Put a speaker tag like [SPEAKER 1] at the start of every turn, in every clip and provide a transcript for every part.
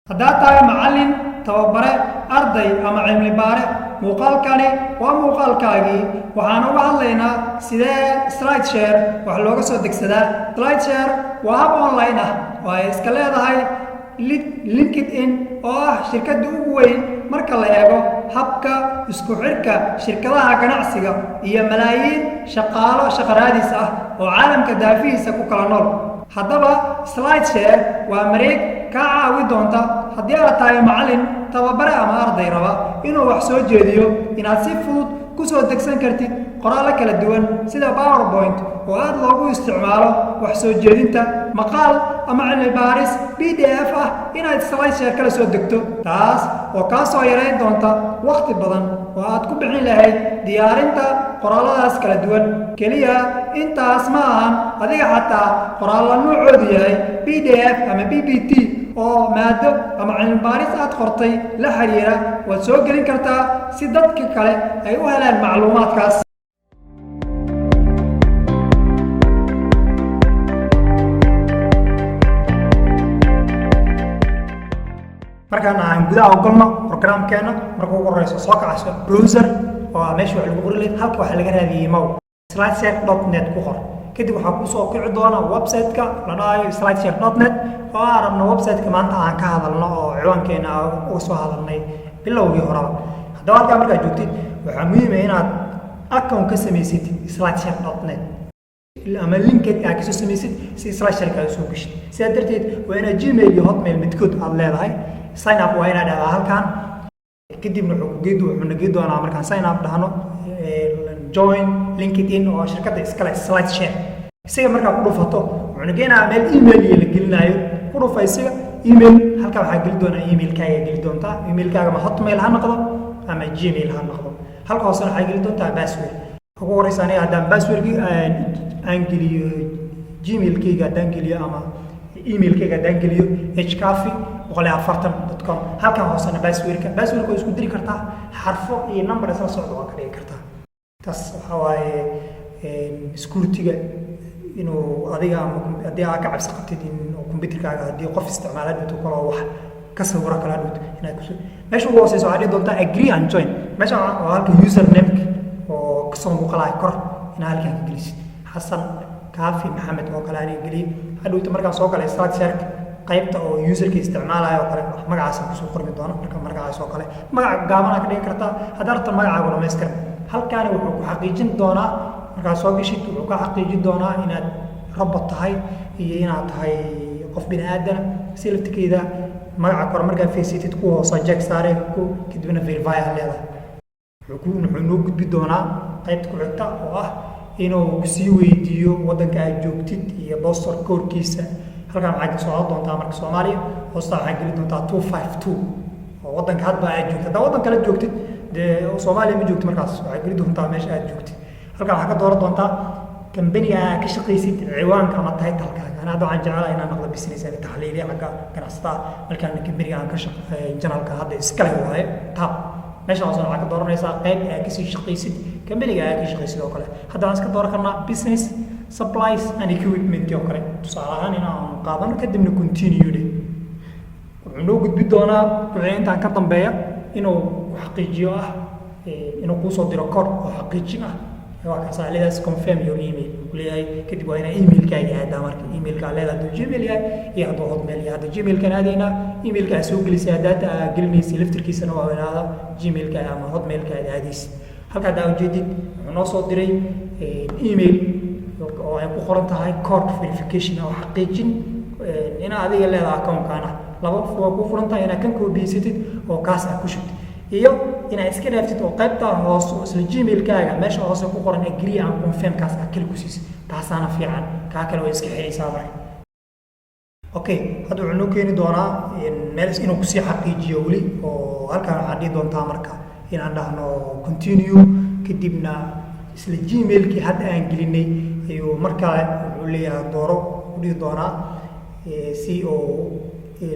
[SPEAKER 1] Haddaad tahay macallin, tababare, arday ama cilmi baare, muuqaalkani waa muuqaalkaagii. Waxaan uga hadlaynaa sidee SlideShare wax looga soo degsadaa. SlideShare waa hab online ah oo ay iska leedahay LinkedIn, oo ah shirkadda ugu weyn marka la eego habka isku xidhka shirkadaha ganacsiga iyo malaayiin shaqaalo shaqaraadiis ah oo caalamka daafihiisa ku kala nool. Haddaba, SlideShare waa mareeg kaa caawi doonta haddii aad tahay macallin, tababare ama arday raba inuu wax soo jeediyo, inaad si fudud ku soo degsan kartid qoraallo kala duwan, sida PowerPoint oo aad loogu isticmaalo wax soo jeedinta, maqaal ama cilmi baaris PDF ah inaad SlideShare kala soo degto, taas oo kaa soo yarayn doonta wakhti badan oo aad ku bixin lahayd diyaarinta qoraalladaas kala duwan. Keliya intaas ma ahan, adiga xataa qoraallo nuucoodu yahay PDF ama PPT oo maado ama cilmi baaris aad qortay la xiriira waad soo gelin kartaa si dadka kale ay u helaan macluumaadkaas. Markaan aan gudaha ogolno programkeena, marka ugu horeyso soo kacayso browser oo ah meesha wax lagu qori lahayd. Halka waxaa laga raadiyey mow slideshare.net ku qor. Kadib waxaa kusoo kici doona website-ka la dhahayo slideshare.net, oo aan rabno website-ka maanta aan ka hadalno oo ciwaankeena uga soo hadalnay bilowgii horeba. Haddaba, halkaa markaad joogtid, waxaa muhiim ah inaad account ka samaysatid slideshare.net ama LinkedIn aad kasoo samaysid si SlideShare aad usoo geshid. Sidaa darteed waa inaad Gmail iyo Hotmail midkood aad leedahay. Sign up waa inaad dhahdaa halkan. Kadibna wuxuu nagey doonaa, markaan sign up dhahno, join LinkedIn oo shirkadda iskale SlideShare. Isaga markaa ku dhufato, wuxuu nageynayaa meel email iyo la gelinaayo. Ku dhufa isaga email. Halkaa waxaa geli doonaa emailkaaga, geli doontaa emailkaaga, ma Hotmail ha noqdo ama Gmail ha noqdo. Halka hoosena waxaa geli doontaa password. Ugu horeysa aniga haddaan passwordkii aan geliyo, Gmailkayga haddaan geliyo ama emailkayga haddaan geliyo hcafi140.com. Halkan hoosena passwordka waa isku diri kartaa, xarfo iyo number isla socda waa ka dhigi kartaa. Taas waxaa waaye security-ga, inuu adiga ama haddii aad ka cabsi qabtid in computerkaaga haddii qof isticmaala dhowto kaloo wax ka sawiro kala dhowto inaad kuso. Meesha ugu hooseysa waxaa dhihi doontaa agree and join. Meesha waa halka usernameka oo kasoo muuqalaya kor, inaad halkan ka gelisid Xasan Kaafi Maxamed oo kale aniga geliyey. Hadhowta markaan soo galay SlideShare qaybta oo userka isticmaalayo oo kale, magacaasa kusoo qormi doona. Marka magacaas oo kale magaca gaabanaa ka dhigi kartaa. Haddaa rabta magacaagu dhamaystir, halkaani wuxuu ku xaqiijin doonaa markaad soo geshid, wuxuu ka xaqiijin doonaa inaad robot tahay iyo inaad tahay qof bini aadana. Si laftigeeda magaca kore markaa faysatid, ku hoosa check saare ku, kadibna verify aa leedahay. Wuxuu noo gudbi doonaa qaybta ku xigta oo ah inuu kusii weydiiyo waddanka aad joogtid iyo postal codekiisa. Halkan waxaa ka socon doontaa marka Soomaaliya. Hoosta waxaa geli doontaa 252 oo waddanka hadba aad joogtid. Haddaa waddan kale joogtid, dee Soomaaliya ma joogtid, markaas waxaa geli doontaa meesha aad joogtid. Halkan waxaa ka dooran doontaa kambaniga aad ka shaqaysid ciwaanka ama titlekaaga. Ana hadda waxaan jecelahay inaan noqdo business and taxliiliya xagga ganacsatada. Markaan kambaniga aan ka shaq janalka hadda iskale waaye tab. Meesha hoosena waxaa ka dooranaysaa qayb aad kasii shaqaysid, kambaniga aad ka shaqaysid oo kale. Hadda waxaan iska dooran karnaa business supplies and equipment oo kale, tusaale ahaan inaan qaadano. Kadibna continue dheh. Wuxuu noo gudbi doonaa wixii intaan ka dambeeya inuu ku xaqiijiyo ah, inuu kuusoo diro code oo xaqiijin ah. Waa kaas leedaas, confirm your email uu leeyahay. Kadib waa inaa emailkaaga aadaa. Marka emailka leedahay, hadduu Gmail yahay iyo hadduu Hotmail yahay, hadda Gmailkan aadaynaa. Emailka aad soo gelisay, data aa gelinaysay laftirkiisana waa inaada Gmailka ama Hotmailka aad aadaysid. Halka haddaa ujeedid, wuxuu noo soo diray email oo ay ku qoran tahay code verification oo xaqiijin inaa adiga leedahay accountkaana. Laba waa kuu furan tahay: inaad kan koobiyeysatid oo kaas aad ku shubtid, iyo inaad iska dhaaftid oo qaybtaa hoose oo isla Gmailkaaga meesha hoose ku qoran agree and confirm kaas aad kali ku siisid. Taasaana fiican, kaa kale way iska xiraysaa marka. Okay, hadda wuxuu noo keeni doonaa meel inuu kusii xaqiijiyo weli, oo halkan waxaad dhihi doontaa marka inaan dhahno continue. Kadibna isla Gmailkii hadda aan gelinay ayuu mar kale wuxuu leeyahay dooro ku dhihi doonaa, si uu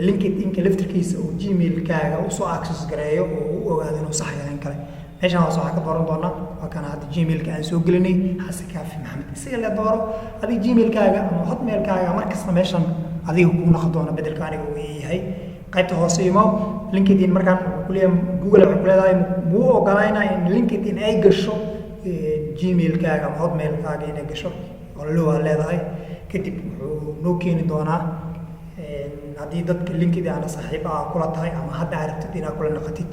[SPEAKER 1] LinkedInka laftirkiisa uu Gmailkaaga usoo access gareeyo oo u ogaado inuu sax yahay in kale. Meeshan hoose waxaa ka dooran doonaa, waa kana hadda Gmailka aan soo gelinay, Xasan Kaafi Maxamed. Isaga le dooro adiga Gmailkaaga ama Hotmailkaaga. Mar kasta meeshan adiga kuu noqon doona bedelka aniga uu yahay. Qaybta hoose imo, LinkedIn. Markaan wuxuu ku leeyahay, Google waxay ku leedahay, muu ogolaynaa in LinkedIn ay gasho Gmailkaaga ama Hotmailkaaga inay gasho? Allow aa leedahay. Kadib wuxuu noo keeni doonaa haddii dadka LinkedIn aana saaxiib ah kula tahay ama hadda aad rabtid inaad kula naqatid,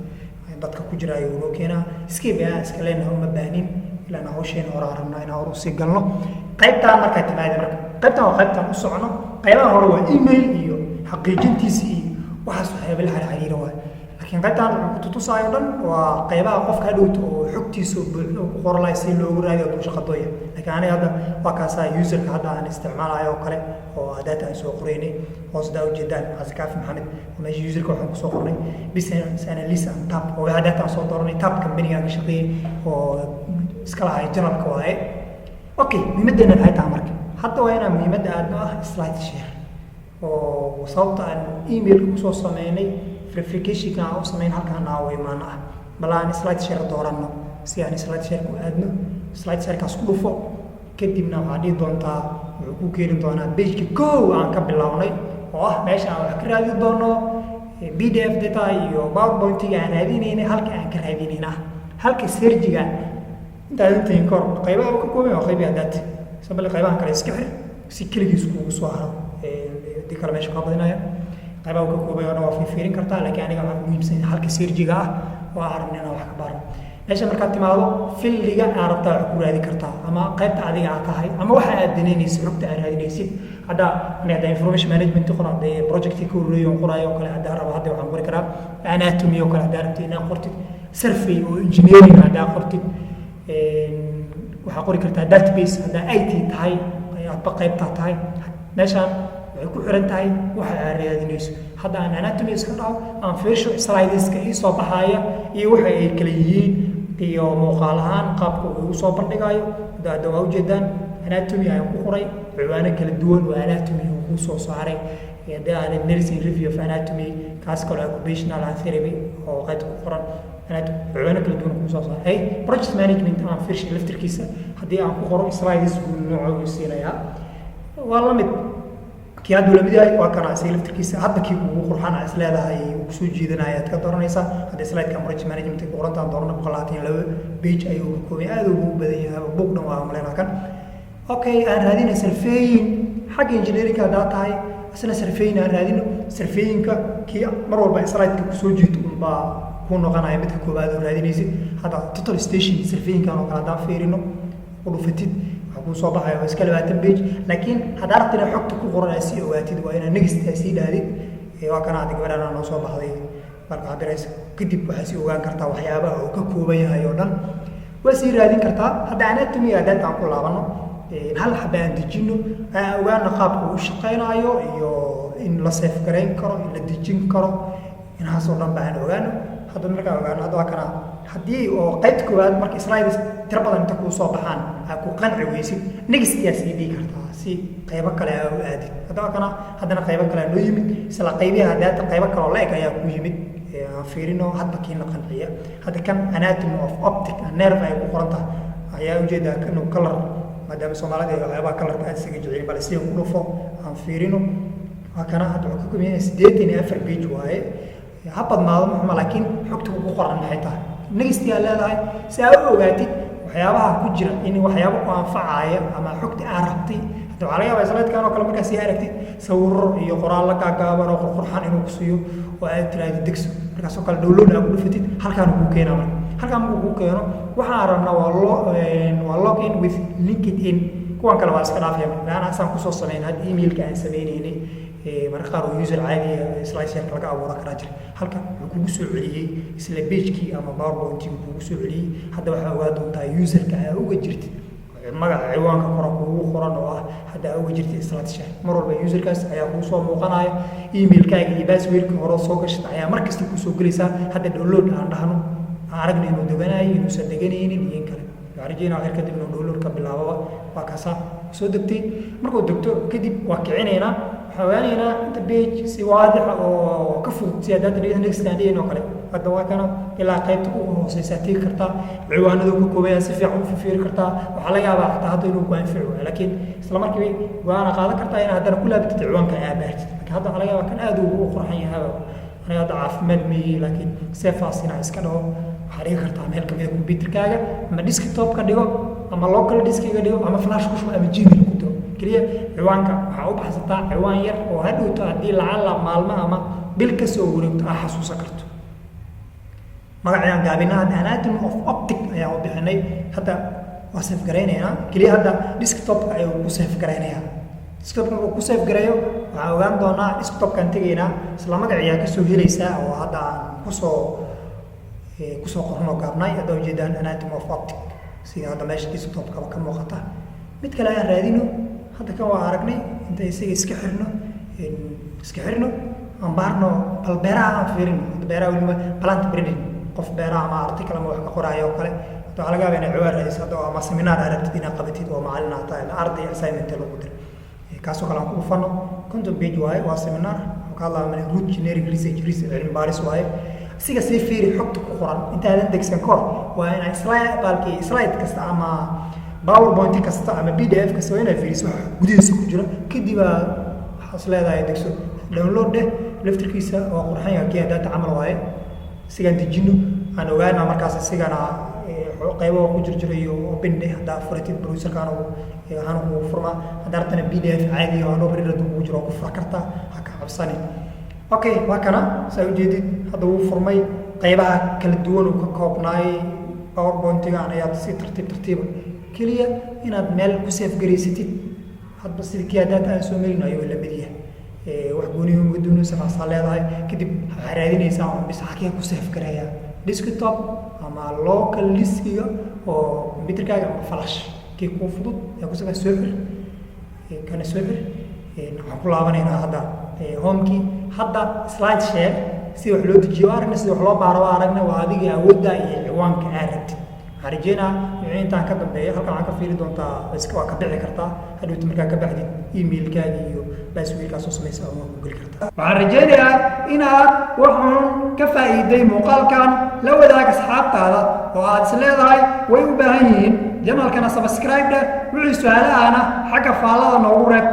[SPEAKER 1] dadka ku jira ayuu noo keenaa. Skip aa iska leenahay, uma baahnin ilaan hawsheena hore aan rabnaa inaan hore usii galno. Qaybtaan markaa timaada, marka qaybtaan waa qaybtaan u socono. Qaybaha hore waa email iyo xaqiijintiisa iyo waxaas, waxyaaba la xiriira waay, laakiin qaybtaan wuxuu ku tutusaayo dhan waa qaybaha qofka hadhowta oo xogtiisa buuxda uu ku qoran lahay si loogu raadiyo hadduu shaqadooya. Laakiin aniga hadda waa kaasaa userka hadda aan isticmaalayo oo kale oo data aan soo qoraynay hoos daa ujeedaan, Xasan Maxamed, oo meesha userka waxaan kusoo qornay business analyst and tab, oo waxa data aan soo dooranay tab company aan ka shaqeeyay oo iska lahay channelka waaye. Okay, muhiimaddeena maxay tahay marka hadda? Waa inaan muhiimadda aadno ah Slide Share, oo sababta aan emailka kusoo sameynay, verificationka aan u sameyn halkaan aa u imaano ah. Bal aan Slide Share dooranno si aan Slide Share ku aadno. Slide Sharekaas ku dhufo. Kadibna waxaad dhihi doontaa, wuxuu ku keeni doonaa pageka kow aan ka bilownay, oo ah meesha aan wax ka raadi doono PDF data iyo PowerPointiga aan raadinaynay, halka aan ka raadinayna ah halka searchiga. Intaadan tagin kahor, qaybaha uu ka kooban yahay waa qaybaha data sabale. Qaybahan kale iska xir si keligiis kuugu soo haro, hadii kale meesha kaa badinaya. Qaybaha uu ka kooban yahay oo dhan waa fiirfiirin kartaa, laakiin aniga waxaa muhiimsan halka searchiga ah oo aan rabna inaan wax ka baarno. Meesha markaad timaado, fieldiga aad rabtaa wax ku raadi kartaa, ama qaybta adiga aad tahay, ama waxa aad danaynaysid, xogta aad raadinaysid. Hadda ani hadda information management qora, hadee projecti ka horreeyo on qoraayo oo kale haddaa rabo, hadda waxaan qori karaa anatomy oo kale. Haddaa rabtid inaad qortid survey oo engineering, haddaa qortid, waxaa qori kartaa database haddaa IT tahay, hadba qaybtaa tahay. Meeshaan waxay ku xiran tahay waxa aad raadinayso. Hadda aan anatomy iska dhaho, aan fiirsho slideska ii soo baxaaya iyo waxa ay kala yihiin iyo muuqaal ahaan qaabka uu igu soo bandhigayo. Hadda waa ujeedaan, anatomy ayaan ku qoray, ciwaano kala duwan oo anatomy uu kuu soo saaray. Haddii aan nursing review of anatomy, kaas kaloo occupational and therapy oo qaybta ku qoran, ciwaano kala duwan kuu soo saaray. Hey, project management aan fiirshay laftirkiisa, haddii aan ku qoro, slides buu nooca uu siinayaa. Waa la mid kii hadduu lamid yahay, waa kana isaga laftirkiisa. Hadda kii kugu qurxan is leedahay uu kusoo jiidanaya aad ka dooranaysaa. Hadda slide-kan project management ku qorantaan doorana, 122 page ayuu ka koobay, aad ugu badan yahay, book dhan waa umaleynaa kan. Okay, aan raadina surveying. Xagga engineeringa haddaa tahay, isna surveying aan raadino. Surveyingka kii mar walba slide-ka kusoo jiito unbaa ku noqonaya midka koowaad oo raadinaysid. Hadda total station surveyingkan oo kale haddaan fiirino, u dhufatid, waxaa kuu soo baxaya waa iska 20 page. Laakiin haddaa rabta inaad xogta ku qoran aad sii ogaatid, waa inaad next aad sii dhahdid. Waa kana hadda gabadhaan noo soo baxday marka hadiraysa. Kadib waxaa sii ogaan kartaa waxyaabaha uu ka kooban yahay oo dhan, waa sii raadin kartaa. Hadda anatomy data aan ku laabano, hal xaba aan dejino, aan ogaano qaabka uu u shaqaynaayo iyo in la save garayn karo, in la dejin karo, inahaas oo dhan ba aan ogaano. Hadda markaan ogaano, hadda waa kana. Haddii oo qaybta koowaad marka slides tiro badan inta kuu soo baxaan aa ku qanci weysid, next yaa sii dhigi kartaa si qaybo kale aa u aadid. Hadda waa kana, haddana qaybo kale aa noo yimid, isla qaybiha data qaybo kale oo la eg ayaa ku yimid. Aan fiirino hadba kiina qanciya. Hadda kan anatomy of optic and nerve ay ku qoran tahay ayaa ujeedaa inuu color, maadaama Soomaalida ay waxyaabaha colorka aad isaga jecelin. Bal isiga ku dhufo, aan fiirino. Waa kana, hadda wuxuu ka kooban yahay 84 page waaye. Ha badnaado muxuma, laakiin xogta kugu qoran maxay tahay? Next yaa leedahay si aa u ogaatid waxyaabaha ku jira, in waxyaabo ku anfacaya ama xogta aa rabtay. Hadda waxaa laga yaabaa slide-kan oo kale markaa sii aragtid, sawiro iyo qoraallo gaagaaban oo qurqurxan inuu ku siiyo oo aad tiraahdo degso. Markaasoo kale download aa ku dhufatid, halkaan kuu keenaa. Marka halkaan markuu kuu keeno, waxaan rabnaa waa log in with LinkedIn. Kuwan kale waa iska dhaafaya marka, laana asaan kusoo sameyn hadda emailka aan sameynaynay. Marka qaar oo user caadiya SlideShare laga abuura karaa jira. Halka wuxuu kugu soo celiyey isla pagekii ama PowerPointii kugu soo celiyey. Hadda waxaa ogaa doontaa userka aa uga jirtid, magaca ciwaanka kora kugu qoran oo ah hadda aa uga jirtid SlideShare. Mar walba userkaas ayaa kuu soo muuqanaya, emailkaaga iyo passwordka hore soo gashata ayaa mar kasta kusoo gelaysaa. Hadda download aan dhahno, aan aragna inuu deganayo, inuusan deganaynin iyo in kale. Waxaan rajeynaa waxyar kadib inuu download ka bilaababa. Waa kaasaa soo degtay. Markuu degto kadib waa kicinaynaa, waxaan ogaanaynaa inta page si waadixa oo ka fudud si haddaad next aan dhihin oo kale. Hadda waa kana, ilaa qaybta ugu hooseysaa tegi kartaa, ciwaanadu ka koobaya si fiican u fiiri kartaa. Waxaa laga yaabaa xataa hadda inuu ku anfici waayo, laakiin isla markiiba go-aana qaadan kartaa inaad haddana ku laabatid ciwaanka aa baartid. Laakiin hadda waxaa laga yaabaa kan aad ugu qurxan yahay. Aniga hadda caafimaad meeyi, laakiin save as inaan iska dhaho. Waxaa dhigi kartaa meel kamid a computerkaaga, ama desktop ka dhigo, ama local diskiga dhigo, ama flash ku shubo, ama Gmail ku diro. Keliya ciwaanka waxaa u baxsataa ciwaan yar oo hadhowto haddii lacala maalmo ama bil ka soo wareegto aa xasuusan karto. Magacayaan gaabinaa hadda anatomy of optic ayaan u bixinay. Hadda waa save garaynaynaa. Keliya hadda desktopka ayuu ku save garaynayaa. Desktopka markuu ku save gareeyo, waxaan ogaan doonaa desktopkaan tegaynaa. Isla magaciyaa kasoo helaysaa oo hadda aan kusoo qorno gaabnay. Hadda ujeedaan anatomy of optic, sida hadda meesha desktopkaba ka muuqata. Mid kale ayaan raadino. Hadda kan waa aragnay. Inta isaga iska xirno, aan baarno bal beeraha, aan fiirino hadda beeraha weliba, plant breeding. Qof beeraha ama article ama wax ka qoraayo oo kale, hadda waxaa laga yaabaa inay ciwaan raadiso hadda, ama seminar aad rabtid inaad qabatid oo macallin aad tahay ama arday assignment lagu diray. Kaasoo kale aan ku dhufano. 50 page waaye, waa seminar. Wuxuu ka hadlaya root generic research, cilmi baaris waaye. Isiga sii fiiri xogta ku qoran intaadan degsan kahor. Waa inaa slide baalkii, slide kasta ama PowerPoint kasta ama PDF kasta waa inaad fiiriso waxa gudihiisa ku jira. Kadib aa waxaas leedahay degso, download dheh. Laftirkiisa waa qurxan yahay, kii data camal waaye. Isigaan dejino, aan ogaana markaas isigana qaybo ku jir jira iyo open dheh. Haddaa furatid browserkaan ahaan kugu furmaa. Haddaa rabtana PDF caadi oo Adobe Reader kugu jiro waa ku fura kartaa, ha ka cabsanin. Okay, waa kana. Saa ujeedid, hadda wuu furmay. Qaybaha kala duwan uu ka koobnaay PowerPointigan ayaad si tartiib tartiiba, keliya inaad meel ku save garaysatid. Hadba sidii kii data aan soo marin ayuu la mid yahay. Wax goonihi uga doonaysa faasaa leedahay. Kadib waxaa raadinaysaa un bis xagee ku save gareeyaa, desktop ama local diskiga oo computerkaaga ama flash, kii kuu fudud ee ku save. Soo xir kana, soo xir. Waxaan ku laabanaynaa hadda homekii. Hadda slide share sida wax loo dejiyo waa aragna, sida wax loo baaro waa aragna. Waa adiga awoodda iyo ciwaanka aad rabtid. Waxaan rajeynaa wixii intaan ka dambeeya halkan waxaa ka fiiri doontaa, iska waa ka bixi kartaa hadhowta. Markaa ka baxdid, emailkaaga iyo passwordkaa soo samaysa waa ku geli kartaa. Waxaan rajeynayaa inaad waxuun ka faa'iiday muuqaalkan. La wadaag asxaabtaada oo aad is leedahay way u baahan yihiin. Channelkana subscribe dheh. Wixii su-aalahana xagga faallada noogu reeb.